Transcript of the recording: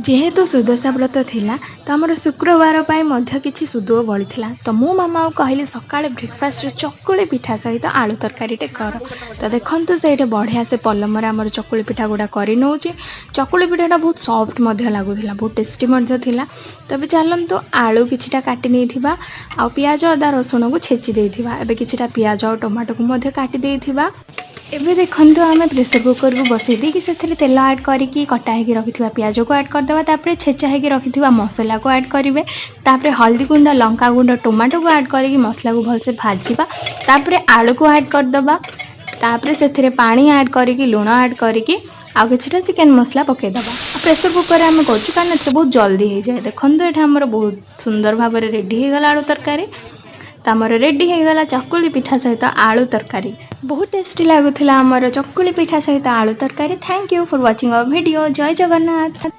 ଯେହେତୁ ସୁଦଶା ବ୍ରତ ଥିଲା, ତ ଆମର ଶୁକ୍ରବାର ପାଇଁ ମଧ୍ୟ କିଛି ସୁଦୁଅ ବଳିଥିଲା। ତ ମୁଁ ମାମାକୁ କହିଲି, ସକାଳେ ବ୍ରେକଫାଷ୍ଟରେ ଚକୁଳି ପିଠା ସହିତ ଆଳୁ ତରକାରୀଟେ କର। ତ ଦେଖନ୍ତୁ, ସେଇଠି ବଢ଼ିଆ ସେ ପଲମରେ ଆମର ଚକୁଳି ପିଠା ଗୁଡ଼ା କରି ନେଉଛି। ଚକୁଳି ପିଠାଟା ବହୁତ ସଫ୍ଟ ମଧ୍ୟ ଲାଗୁଥିଲା, ବହୁତ ଟେଷ୍ଟି ମଧ୍ୟ ଥିଲା। ତେବେ ଚାଲନ୍ତୁ, ଆଳୁ କିଛିଟା କାଟି ନେଇଥିବା ଆଉ ପିଆଜ, ଅଦା, ରସୁଣକୁ ଛେଚି ଦେଇଥିବା। ଏବେ କିଛିଟା ପିଆଜ ଆଉ ଟମାଟୋକୁ ମଧ୍ୟ କାଟି ଦେଇଥିବା। ଏବେ ଦେଖନ୍ତୁ, ଆମେ ପ୍ରେସର କୁକରକୁ ବସେଇ ଦେଇକି ସେଥିରେ ତେଲ ଆଡ଼୍ କରିକି କଟା ହେଇକି ରଖିଥିବା ପିଆଜକୁ ଆଡ଼୍ କରିଦେବା। ତାପରେ ଛେଚା ହେଇକି ରଖିଥିବା ମସଲାକୁ ଆଡ଼୍ କରିବେ। ତାପରେ ହଳଦୀ ଗୁଣ୍ଡ, ଲଙ୍କା ଗୁଣ୍ଡ, ଟମାଟୋକୁ ଆଡ଼୍ କରିକି ମସଲାକୁ ଭଲସେ ଭାଜିବା। ତାପରେ ଆଳୁକୁ ଆଡ଼୍ କରିଦେବା। ତାପରେ ସେଥିରେ ପାଣି ଆଡ଼୍ କରିକି, ଲୁଣ ଆଡ଼୍ କରିକି ଆଉ କିଛିଟା ଚିକେନ୍ ମସଲା ପକାଇଦେବା। ପ୍ରେସର କୁକରରେ ଆମେ କରୁଛୁ, କାରଣ ଏଥିରେ ବହୁତ ଜଲ୍ଦି ହେଇଯାଏ। ଦେଖନ୍ତୁ, ଏଠି ଆମର ବହୁତ ସୁନ୍ଦର ଭାବରେ ରେଡ଼ି ହେଇଗଲା ଆଳୁ ତରକାରୀ। ତ ଆମର ରେଡ଼ି ହେଇଗଲା ଚକୁଳି ପିଠା ସହିତ ଆଳୁ ତରକାରୀ। ବହୁତ ଟେଷ୍ଟି ଲାଗୁଥିଲା ଆମର ଚକୁଳି ପିଠା ସହିତ ଆଳୁ ତରକାରୀ। Thank you for watching our video. Jay Jagannath.